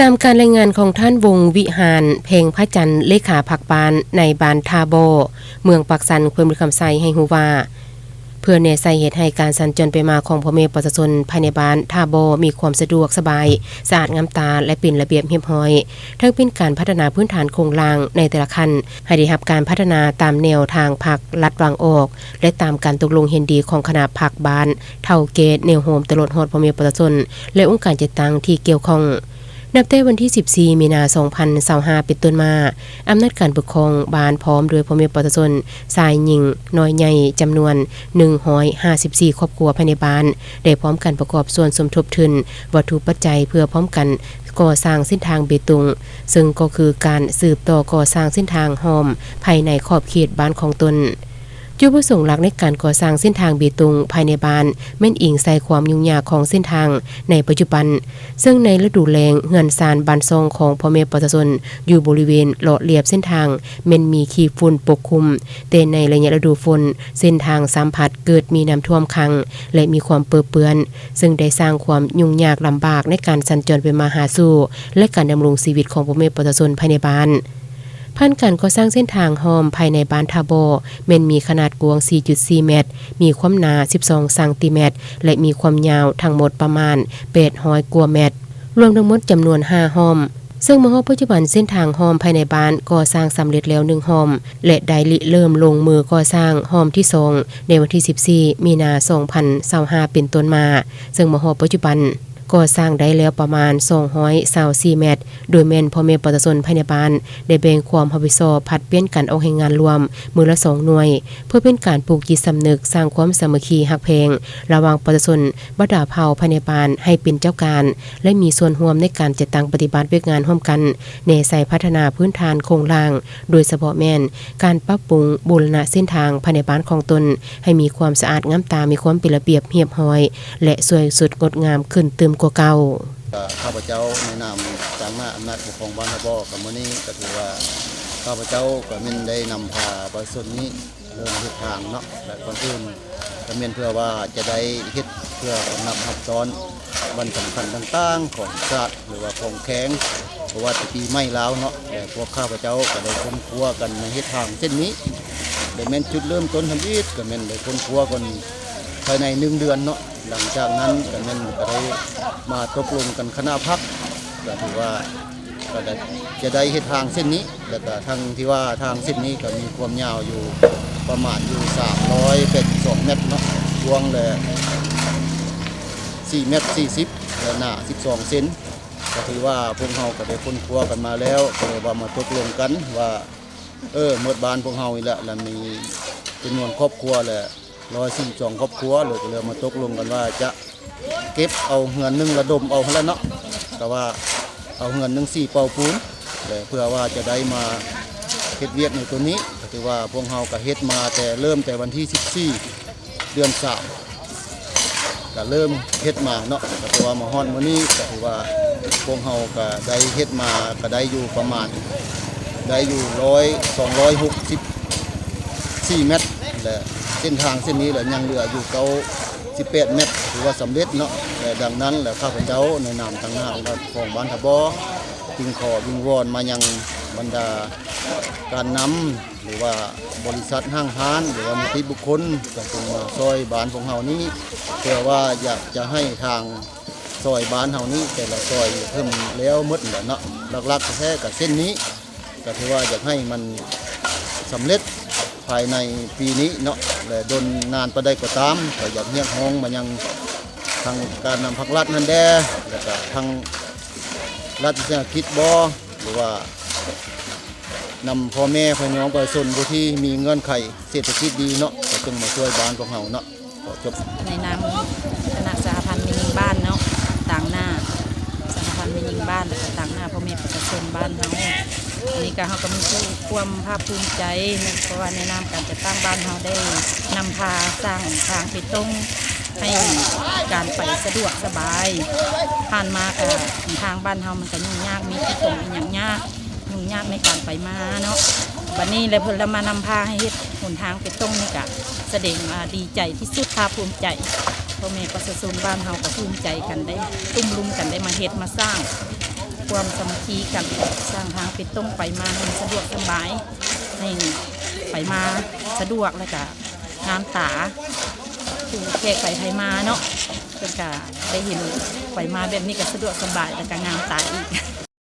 ຕາມການລາຍງານຂອງທ່ານ ວົງວິຫານ ເພັງພະຈັນ ເລຂາພັກບ້ານໃນບ້ານທ່າບໍ່ ເມືອງປາກຊັນ ແຂວງບໍລິຄຳໄຊ ໃຫ້ຮູ້ວ່າ ເພື່ອແນໃສ່ເຮັດໃຫ້ການສັນຈອນໄປມາຂອງພໍ່ແມ່ປະຊາຊົນພາຍໃນບ້ານທ່າບໍ່ມີຄວາມສະດວກສະບາຍ, ສະອາດງາມຕາ ແລະ ເປັນລະບຽບຮຽບຮ້ອຍ, ທັງເປັນການພັດທະນາພື້ນຖານໂຄງລ່າງໃນແຕ່ລະຂັ້ນໃຫ້ໄດ້ຮັບການພັດທະນາຕາມແນວທາງພັກລັດວາງອອກ ແລະ ຕາມການຕົກລົງເຫັນດີຂອງຄະນະພັກບ້ານ, ເຖົ້າແກ່ແນວໂຮມ ຕະຫຼອດຮອດພໍ່ແມ່ປະຊາຊົນ ແລະ ອົງການຈັດຕັ້ງທີ່ກ່ຽວຂ້ອງ. ນັບແຕ່ວັນທີສິບສີ່ ມີນາ ສອງພັນຊາວຫ້າ ເປັນຕົ້ນມາ, ອຳນາດການປົກຄອງບ້ານພ້ອມດ້ວຍພໍ່ແມ່ປະຊາຊົນ ຊາຍຍິງ ນ້ອຍໃຫຍ່ ຈຳນວນໜຶ່ງຮ້ອຍຫ້າສິບສີ່ຄອບຄົວພາຍໃນບ້ານ ໄດ້ພ້ອມກັນປະກອບສ່ວນສົມທົບທຶນວັດຖຸປັດໄຈ ເພື່ອພ້ອມກັນກໍ່ສ້າງເສັ້ນທາງເບຕົງ, ເຊິ່ງກໍຄືການສືບຕໍ່ກໍ່ສ້າງເສັ້ນທາງຮ່ອມພາຍໃນຂອບເຂດບ້ານຂອງຕົນ. ຈຸດປະສົງຫຼັກໃນການກໍ່ສ້າງເສັ້ນທາງເບຕົງພາຍໃນບ້ານ ແມ່ນອີງໃສ່ຄວາມຫຍຸ້ງຍາກຂອງເສັ້ນທາງໃນປັດຈຸບັນ, ເຊິ່ງໃນລະດູແລ້ງ ເຮືອນຊານບ້ານຊ່ອງຂອງພໍ່ແມ່ປະຊາຊົນຢູ່ບໍລິເວນເລາະລຽບເສັ້ນທາງແມ່ນມີຂີ້ຝຸ່ນປົກຄຸມ, ແຕ່ໃນໄລຍະລະດູຝົນ ເສັ້ນທາງຊ້ຳພັດເກີດມີນ້ຳຖ້ວມຂັງ ແລະ ມີຄວາມເປິເປື້ອນ, ເຊິ່ງໄດ້ສ້າງຄວາມຫຍຸ້ງຍາກລຳບາກໃນການສັນຈອນໄປມາຫາສູ່ ແລະ ການດຳລົງຊີວິດຂອງພໍ່ແມ່ປະຊາຊົນພາຍໃນບ້ານ. ຜ່ານການກໍ່ສ້າງເສັ້ນທາງຮ່ອມພາຍໃນບ້ານທ່າບໍ່ ແມ່ນມີຂະໜາດກວ້າງ ສີ່ຈຸດສີ່ ແມັດ, ມີຄວາມໜາ ສິບສອງ ຊັງຕີແມັດ ແລະ ມີຄວາມຍາວທັງໝົດປະມານ ແປດຮ້ອຍ ກວ່າແມັດ, ລວມທັງໝົດຈຳນວນ ຫ້າ ຮ່ອມ. ເຊິ່ງມາຮອດປັດຈຸບັນ ເສັ້ນທາງຮ່ອມພາຍໃນບ້ານກໍ່ສ້າງສຳເລັດແລ້ວ ໜຶ່ງ ຮ່ອມ ແລະ ໄດ້ລິເລີ່ມລົງມືກໍ່ສ້າງຮ່ອມທີ ສອງ ໃນວັນທີ ສິບສີ່ ມີນາ ສອງພັນຊາວຫ້າ ເປັນຕົ້ນມາ, ເຊິ່ງມາຮອດປັດຈຸບັນ ກໍ່ສ້າງໄດ້ແລ້ວປະມານ ສອງຮ້ອຍຊາວສີ່ ແມັດ, ໂດຍແມ່ນພໍ່ແມ່ປະຊາຊົນພາຍໃນບ້ານໄດ້ແບ່ງຄວາມຮັບຜິດຊອບຜັດປ່ຽນກັນອອກແຮງງານລວມມື້ລະ ສອງ ໜ່ວຍ, ເພື່ອເປັນການປູກຈິດສຳນຶກ, ສ້າງຄວາມສາມັກຄີຮັກແພງລະຫວ່າງປະຊາຊົນບັນດາເຜົ່າພາຍໃນບ້ານໃຫ້ເປັນເຈົ້າການ ແລະ ມີສ່ວນຮ່ວມໃນການຈັດຕັ້ງປະຕິບັດວຽກງານຮ່ວມກັນ, ແນໃສ່ພັດທະນາພື້ນຖານໂຄງລ່າງ, ໂດຍສະເພາະແມ່ນການປັບປຸງບູລະນະເສັ້ນທາງພາຍໃນບ້ານຂອງຕົນໃຫ້ມີຄວາມສະອາດງາມຕາ, ມີຄວາມເປັນລະບຽບຮຽບຮ້ອຍ ແລະ ສວຍສົດງົດງາມຂຶ້ນຕື່ມກວ່າເກົ່າ. ຂ້າພະເຈົ້າໃນນາມຕາງໜ້າອຳນາດປົກຄອງບ້ານທ່າບໍ່ ກະມື້ນີ້ກະຖືວ່າ ຂ້າພະເຈົ້າກະແມ່ນໄດ້ນຳພາປະຊາຊົນນີ້ ເລີ່ມເຮັດທາງເນາະ ແລະ ກ່ອນອື່ນກະແມ່ນເພື່ອວ່າຈະໄດ້ເຮັດເພື່ອຕ້ອນຮັບຮັບຕ້ອນວັນສຳຄັນຕ່າງໆຂອງຊາດ ຫຼືວ່າຂອງແຂວງ ເພາະວ່າຈະປີໃໝ່ລາວເນາະ ແລະ ພວກຂ້າພະເຈົ້າກະໄດ້ຄົ້ນຄວ້າກັນມາເຮັດທາງເສັ້ນນີ້ ແລະ ແມ່ນຈຸດເລີ່ມຕົ້ນທຳອິດກະແມ່ນໄດ້ຄົ້ນຄວ້າກັນພາຍໃນໜຶ່ງເດືອນເນາະ. ຫຼັງຈາກນັ້ນກະແມ່ນກະໄດ້ມາຕົກລົງກັນຄະນະພັກ ກະຖືວ່າ ກະໄດ້ ຈະໄດ້ເຮັດທາງເສັ້ນນີ້ ແລ້ວກະທັງທີ່ວ່າທາງເສັ້ນນີ້ກະມີຄວາມຍາວຢູ່ປະມານຢູ່ ສາມຮ້ອຍແປດສິບສອງ ແມັດເນາະ, ກວ້າງແລະ ສີ່ ແມັດ ສີ່ສິບ ແລະ ໜາ ສິບສອງ ເຊັນ. ກະຖືວ່າພວກເຮົາກະໄດ້ຄົ້ນຄວ້າກັນມາແລ້ວ ກະເລີຍວ່າມາຕົກລົງກັນວ່າ ເອີ ໝົດບ້ານພວກເຮົານີ້ແຫຼະ ລະມີຈຳນວນຄອບຄົວແລະ ຮ້ອຍສີ່ສິບສອງຄອບຄົວ ເລີຍກະເລີຍມາຕົກລົງກັນວ່າຈະເກັບເອົາເຮືອນໜຶ່ງລະດົມເອົາຫັ້ນແຫຼະເນາະ, ກະວ່າເອົາເຮືອນໜຶ່ງສີ່ເປົ່າປູນ ແລະ ເພື່ອວ່າຈະໄດ້ມາເຮັດວຽກໃນໂຕນີ້ ກະຖືວ່າພວກເຮົາກະເຮັດມາແຕ່ ເລີ່ມແຕ່ວັນທີສິບສີ່ ເດືອນສາມ ກະເລີ່ມເຮັດມາເນາະ, ກະຖືວ່າມາຮອດມື້ນີ້ກະຖືວ່າພວກເຮົາກະໄດ້ເຮັດມາກະໄດ້ຢູ່ປະມານ ໄດ້ຢູ່ຮ້ອຍ ສອງຮ້ອຍຫົກສິບ ສີ່ແມັດ ແລະ ເສັ້ນທາງເສັ້ນນີ້ລະຍັງເຫຼືອຢູ່ເກົ້າສິບແປດແມັດ ຖືວ່າສຳເລັດເນາະ. ແລະ ດັ່ງນັ້ນແຫຼະ ຂ້າພະເຈົ້າໃນນາມທາງໜ້າອົງການປົກຄອງບ້ານທ່າບໍ່ ຈຶ່ງຂໍວິງວອນມາຍັງບັນດາການນຳ ຫຼືວ່າບໍລິສັດຫ້າງຮ້ານ ຫຼືວ່ານິຕິບຸກຄົນ ກະຈົ່ງມາຊ່ອຍບ້ານພວກເຮົານີ້ ເພື່ອວ່າຢາກຈະໃຫ້ທາງ ຊອຍບ້ານເຮົານີ້ ແຕ່ລະຊອຍເພິ່ນແລ້ວໝົດແຫຼະເນາະ. ຫຼັກໆແທ້ໆກະເສັ້ນນີ້ ກະຖືວ່າຢາກໃຫ້ມັນສຳເລັດພາຍໃນປີນີ້ເນາະ ແລະ ດົນນານປານໃດກໍຕາມ ກະຢາກຮຽກຮ້ອງມາຍັງທາງການນຳພັກລັດຫັ້ນແດ່ ແລ້ວກະທາງລັດວິສາຫະກິດບໍ ຫຼືວ່າ ນຳພໍ່ແມ່ພີ່ນ້ອງປະຊາຊົນຜູ້ທີ່ມີເງື່ອນໄຂເສດຖະກິດດີເນາະ ກະຈົ່ງມາຊ່ວຍບ້ານພວກເຮົາເນາະ. ຂໍຈົບ. ໃນນາມຄະນະສະຫະພັນແມ່ຍິງບ້ານເນາະ ຕາງໜ້າສະຫະພັນແມ່ຍິງບ້ານ ແລະ ກະຕາງໜ້າພໍ່ແມ່ປະຊາຊົນບ້ານເຮົາ ອັນນີ້ກະເຮົາກະມີຄວາມພາກພູມໃຈ ເພາະວ່າໃນນາມການຈັດຕັ້ງບ້ານເຮົາໄດ້ນຳພາສ້າງທາງເບຕົງໃຫ້ການໄປສະດວກສະບາຍ. ຜ່ານມາກະທາງບ້ານເຮົາມັນກະຫຍຸ້ງຍາກ ມີຂີ້ຕົມອີ່ຫຍັງຍາກ ຫຍຸ້ງຍາກໃນການໄປມາເນາະ. ບັດນີ້ແຫຼະເພິ່ນລະມານຳພາໃຫ້ເຮັດຫົນທາງເບຕົງນີ້ກະສະແດງວ່າດີໃຈທີ່ສຸດ ພາກພູມໃຈ. ພໍ່ແມ່ປະຊາຊົນບ້ານເຮົາກະພູມໃຈກັນ ໄດ້ຕຸ້ມລຸມກັນ ໄດ້ມາເຮັດມາສ້າງ. ຄວາມສາມັກຄີກັນ ສ້າງທາງເປັນຕົງໄປມາໃຫ້ສະດວກສະບາຍ ໃຫ້ໄປມາສະດວກ ແລ້ວກະງາມຕາ ຜູ້ແຂກໄປໄຜມາເນາະ ເພິ່ນກະໄດ້ເຫັນໄປມາແບບນີ້ກະສະດວກສະບາຍ ແລ້ວກະງາມຕາອີກ.